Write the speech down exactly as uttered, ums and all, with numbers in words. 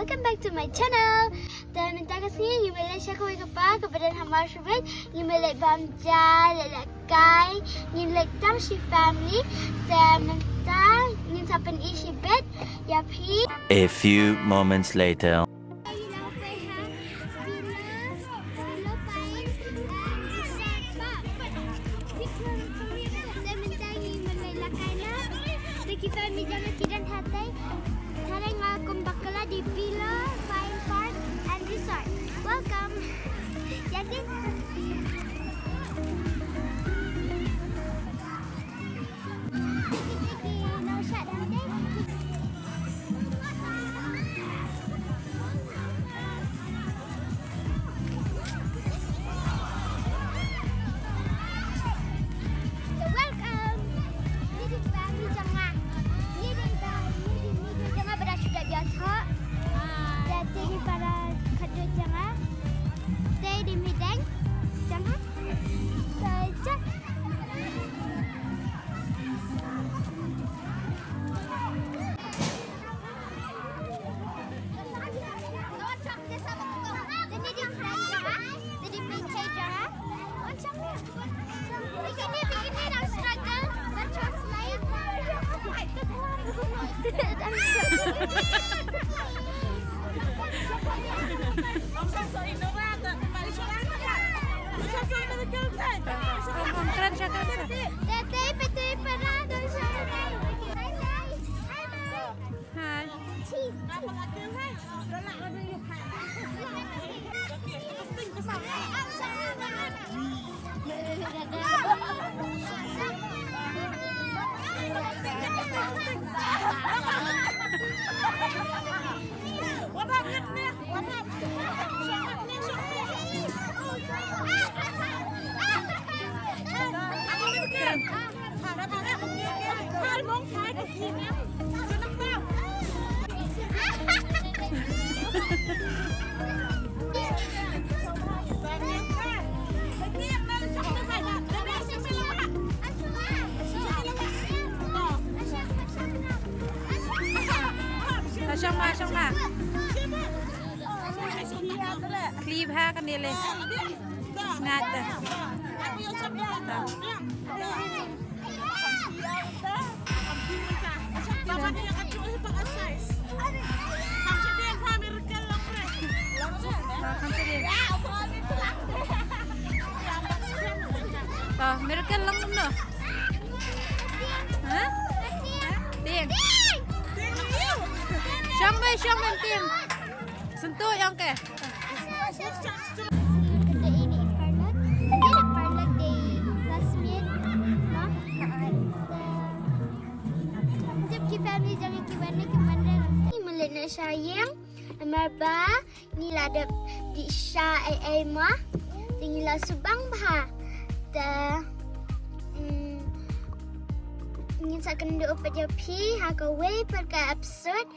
Welcome back to my channel. Te mynta ka sngi ngin leit sha kawei ka park kaba don ha Marshwood. Ngin leit bam ja, leit lehkai, ngin leit tang shi family. Te mynta ngin sa pyni shibit ïa phi. A few moments later. Te mynta ngi mlien lehkai noh. Te kita mi jam ki don hatai. Tharai nga kum bakla di Pillow Pine Park and Resort. Welcome. Yasin. Welcome. Ni dei ba ni jong nga. Ni dei ba ni dei ni dei jong nga ba da shu da biang tho. Da te ni para khadduh jong nga. Te dei mi deng jong nga. Te jong Hi. Shong ma, shong ma. Clip ha kane le. Snap te. To, miracle long kumno? Ha? Tim. Shong bai, shong bai, tim. Sentuh yang ke. Kata ini parlor. Ini parlor di last minute. Ma? Jab ki family jong ki wan ne ki wan ne. Ni mlien na sha ïing. Namar ba ngi la dep dih sha ei ei ma. Te ngi la shu bang bha. Te, mm, ngin sa kynduh pat ïa phi ha kawei pat ka episode.